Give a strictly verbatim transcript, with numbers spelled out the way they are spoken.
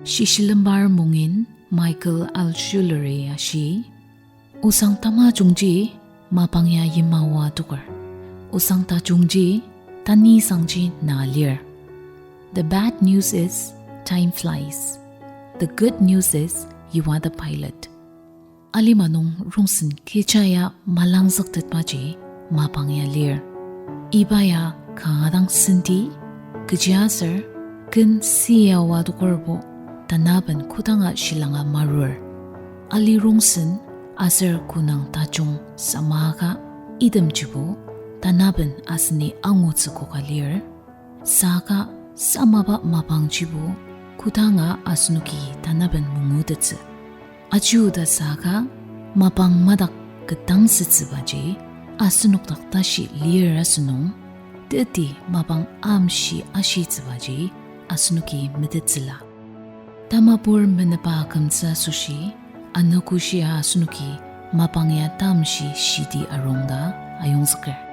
Shishilembar mungin Michael Altshuler-i ashi, osang tamajungji mapang ya yimaoa toker. Osang tajungji tanisangji na lir. The bad news is, time flies. The good news is, you are the pilot. Alima nung rongsen kecha ya malangzüktetbaji mapang ya lir. Iba ya kanga dang senti, kechiaser ken siyaoa tokerbo tanaben kodanga shilanga marur. Ali rongsen aser konang tajung samaka itemjibo tanaben aseni angutsü koka lir. Saka samaba mapangjibo kodanga asenoki tanaben mangutettsü. Ajiuda saka mapang madak ketdangsütsübaji asenok dak tashi lir asünung, teti mapang amshi ashitsübaji asenoki metettsüla. Tamapur menepa kümtsü asoshi, anogoshia asenoki mapang ya tamshi shiti arung ta ayongzüker.